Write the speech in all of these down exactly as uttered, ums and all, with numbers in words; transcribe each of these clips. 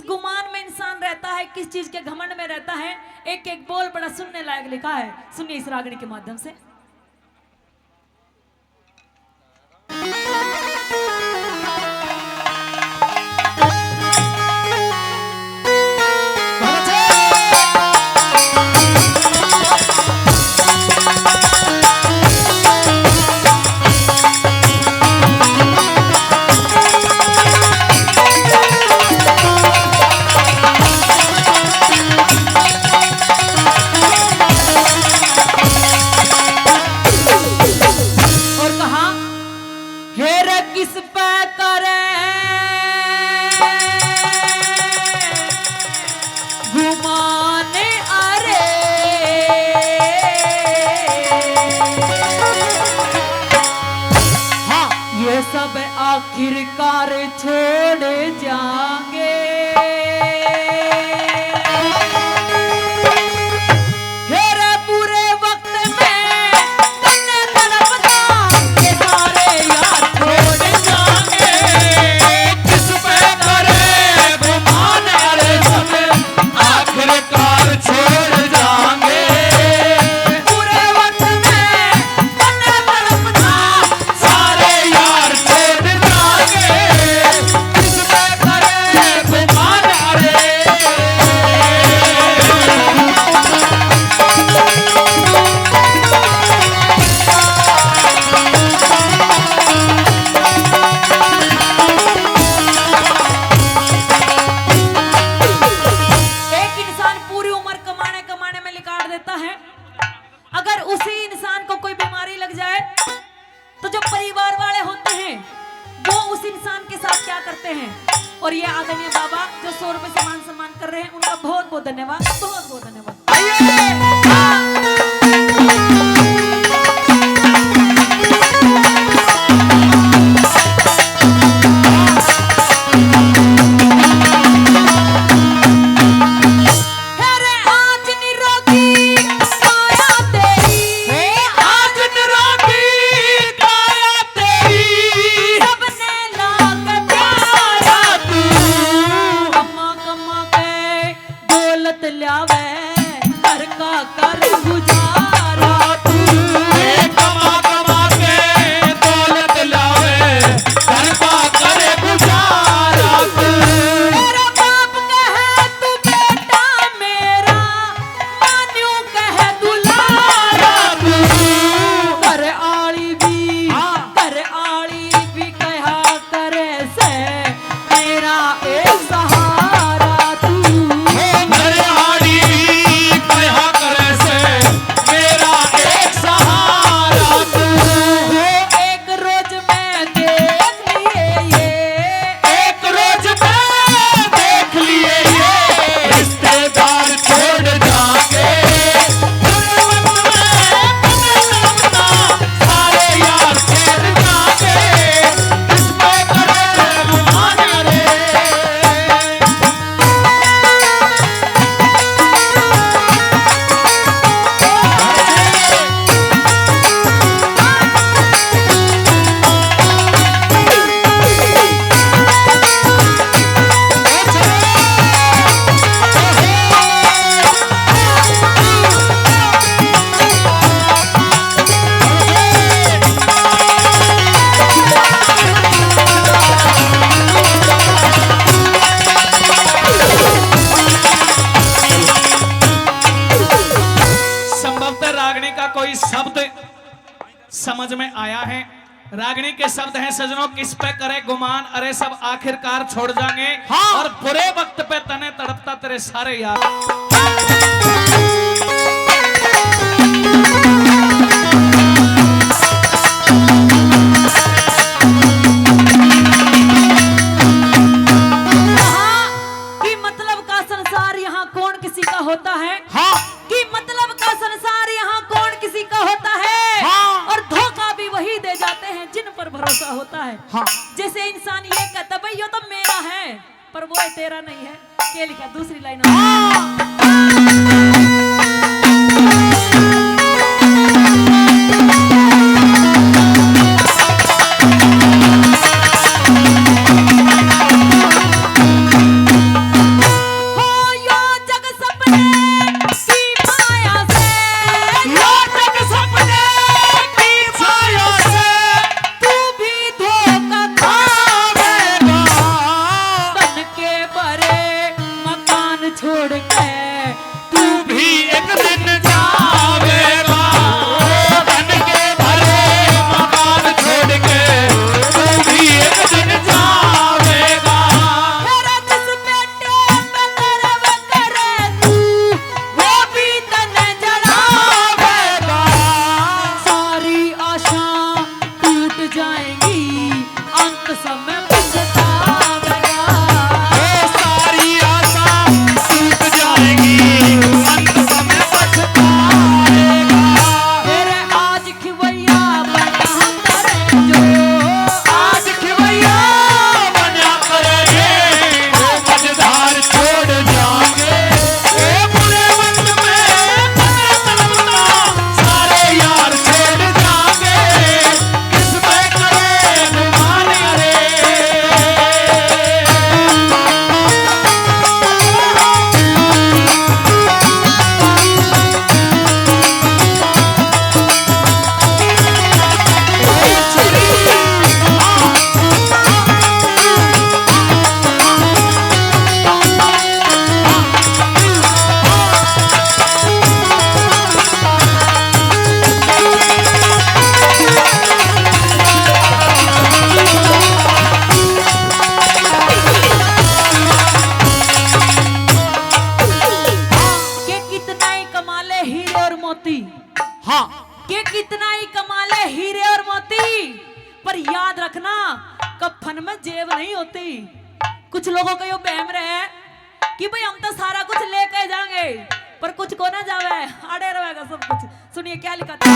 गुमान में इंसान रहता है, किस चीज के घमंड में रहता है, एक एक बोल बड़ा सुनने लायक लिखा है। सुनिए इस रागनी के माध्यम से। और कहा, "हेर किस पे करे गुमान, अरे।" हाँ, ये सब आखिरकार छोड़ जाएंगे। हेरे बुरे वक्त में तन्ने तड़पता, ये सारे यार छोड़ जाएंगे। किस पे करे गुमान, अरे सब आखिरकार छोड़ जाएंगे। बुरे वक्त में तन्ने तड़पता, सारे यार छोड़ जाएंगे, किस पे करे गुमान रे। एक इंसान पूरी उम्र कमाने कमाने में लिकाड़ देता है, अगर उसी इंसान को कोई बीमारी लग जाए तो जो परिवार वाले होते हैं वो उस इंसान के साथ क्या करते हैं? और ये आदरणीय बाबा जो सौ रुपए से मान सम्मान कर रहे हैं, उनका बहुत बहुत धन्यवाद, बहुत बहुत धन्यवाद। अरे आज निरोगी काया तेरी, हे आज निरोगी काया तेरी, सबने लाग प्यारा तू। कमा कमा के दौलत ल्यावे, घर का कर गुजारा तू। हे कमा कमा के दौलत ल्यावे, घर का कर गुजारा तू। तेरा बाप कहे तू बेटा मेरा, मान्यू कह दुलारा तू। घर आली भी, हाँ। घर आली भी कहा करे से मेरा एक सहारा तू। ओ घर आली कहा करे से मेरा एक सहारा तू। ओ एक रोज मैं देख लिए ये, एक रोज मैं देख लिए ये, रिश्तेदार छोड़ जाके। सारे यार छोड़ जाके, इस पे करे गुमान रे। संभवतः रागनी का कोई शब्द समझ में आया है। रागनी के शब्द हैं, सजनों, किस पे करे गुमान, अरे सब आखिरकार छोड़ जाएंगे। हाँ। और बुरे वक्त पे तने तड़पता तेरे सारे यार। कि मतलब का संसार यहाँ कौन किसी का होता है? हाँ। कि मतलब का संसार यहाँ कौन किसी का होता है? हाँ। और धोखा भी वही दे जाते हैं जिन पर भरोसा होता है। हाँ। जैसे इंसान ये कहता, "भाई, यो तो मेरा है," पर वो तेरा नहीं है। के लिखा दूसरी लाइन। हाँ। कुछ लोगों का यो बहम रहे कि भाई हम तो सारा कुछ लेके जाएंगे, पर कुछ को ना जावे, आड़े रहेगा सब कुछ। सुनिए क्या लिखा था।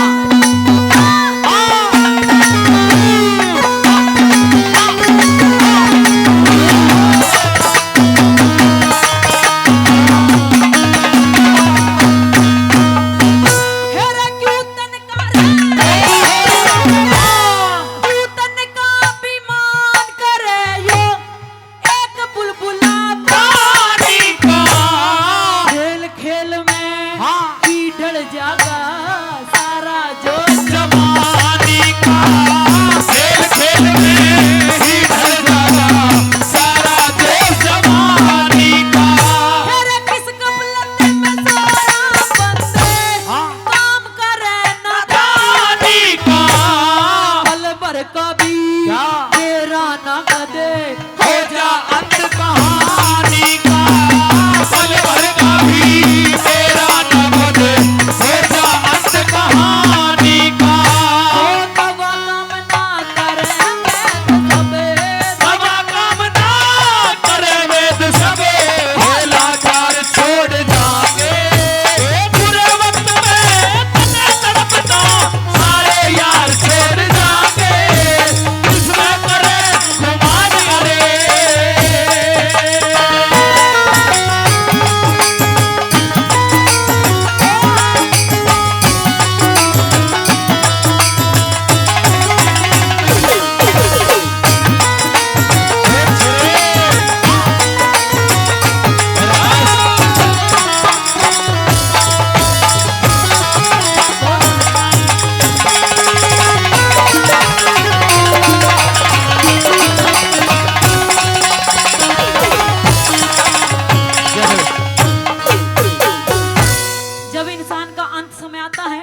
जब इंसान का अंत समय आता है,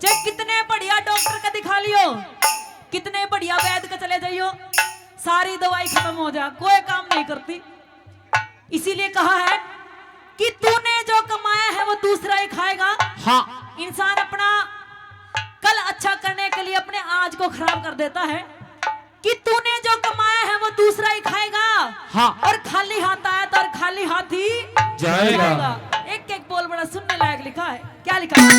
चाहे कितने बढ़िया डॉक्टर का दिखा लियो, कितने बढ़िया वैद्य का चले जाइयो, सारी दवाई खत्म हो जा, कोई काम नहीं करती। इसीलिए कहा है कि तूने जो कमाया है वो दूसरा ही खाएगा। हाँ। इंसान अपना कल अच्छा करने के लिए अपने आज को खराब कर देता है कि तूने जो कमाया है वो दूसरा ही खाएगा। हाँ। और खाली हाथ आया तो और खाली हाथ ही जाएगा। एक एक बोल बड़ा सुनने लायक लिखा है। क्या लिखा है?